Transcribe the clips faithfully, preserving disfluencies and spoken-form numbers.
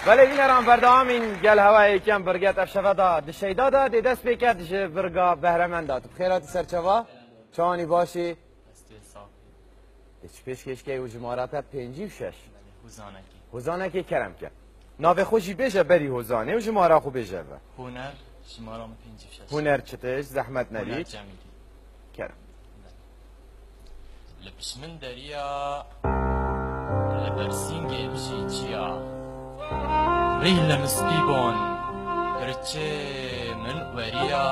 Belê bîneran, berdewamîn gel hewa yekem birget ev şeve da di şeyda da dê dest pê ket ji virga Behremend da. Tu bi xêr hatî ser çava? Çawanî başî? Ez tu sax. Dê çi pêşkêş key û jimara te pêncî û şeş. Belê, hozanekî. Hozanekê kerem ke. Navê xwe jî bêje berî hozanê û jimara xwe bêje ve. Huner, jimara min pêncî û şeş. Huner çi tişt, zehmet nebî. Huner Cemîlî. Kerem. Li pişt min deriya, li ber sîngê min jî çiya. Rîh li min spî bûn, hirçê min weriya.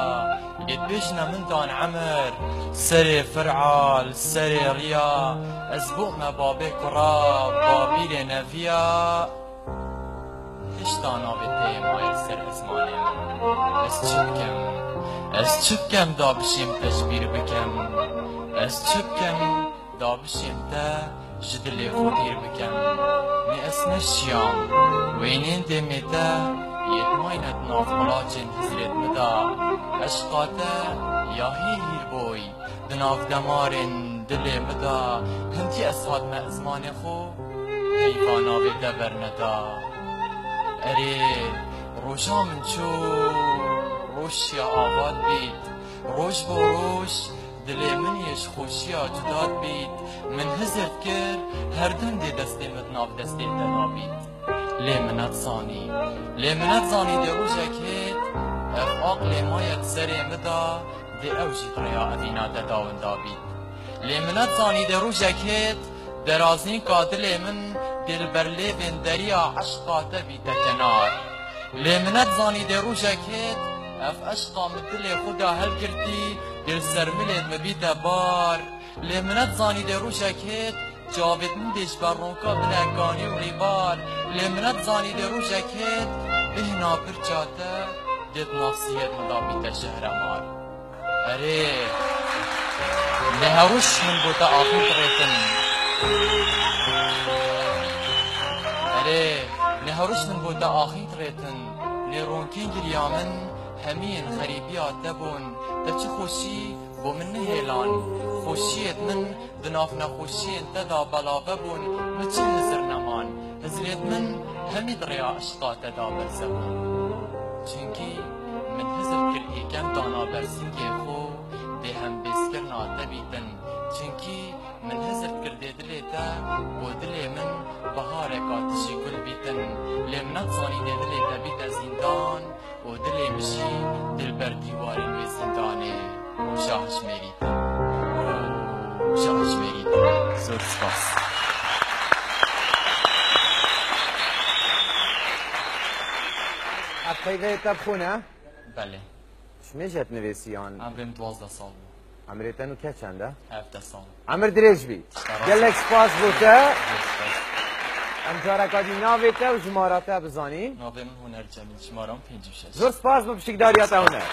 Yê pêşne min dan emir, serê fir'a li serê riya. Ez bûme babê kura, babîrê neviya. Hişta navê te yê maye ser ezmanê min. Ez çi bikim? Ez çi bikim da bişêm te ji bîr bikim? Ez çi bikim da bişêm te ji dilê xwe dîr bikim? Nê ez neşiyam, wênên dêmê te yê mayne di nav qulaçên hizrêt min de. Eşqa te ya hîr hîr boy. Di nav demarên dilê min de hindî ez hatime ezmanê xwe, heyva navê te berneda. Erê, roja min çû, roj şiya ava dibît. Roj bo roj, dilê min yê ji xweşiya cuda dibît. Min hizir dikir, her dem dê destê min di nav destê te da bît. Lê min nedizanî, lê min nedizanî dê rojek hêt, ev aqlê maye di serê min de, dê ew jî di rêya evîna te da winda bît. Lê min nedizanî dê rojek hêt, derazînka dilê min dê li ber lêvên deriya eşqa te bîte kenar. Lê min nedizanî dê rojek hêt, ev eşqa min dilê xwe da helgirtî, dê li ser milê min bîte bar. Lê min nedizanî dê rojek hêt, çavêt min dê ji ber ronka bine kanî û rîbar. Lê min nedizanî dê rojek hêt, bêhna pirça te dê di nav sîhêt min da bîte jehremar. Erê, ne her roj min bo te axîn dirêtin. Erê, ne her roj min bo te axîn dirêtin. Lê ronkên giriya min hemî yên xerîbiya te bûn. Te çi xweşî bo min nehêlan. Xweşiyêt min di nav nexweşiyên te de belave bûn, min çi hizir neman. Hizrêt min hemî di rêya eşqa te de berze bûn. Çimkî min hizir kir êkem dana ber sîngê xwe, dê hembêzkirina te bîtin. Çimkî min hizir kir dê dilê te, bo dilê min bihareka tu jî gul bîtin. Lê min nedizanî dê dilê te bîte zîndan. û dilê min jî dil ber dîwarên wê zîndanê roja hişmêrî te. Roja hişmêrî te. Zor spas. Ev peyveyê te bi xwe ne? Belê. Ji mêjet nivîsiyan? Emrê min duwazdeh sal bû. Emrê te nûke çend e? Hevdeh sal. Emir dirêj bî. Spas. Gelek spas bo te. Zor spas. Em careka dî navê te û jimara te bizanîn. Navê min Huner Cemîl, jimara min pêncî û şeş. Zor spas bo pişikdariya te Huner.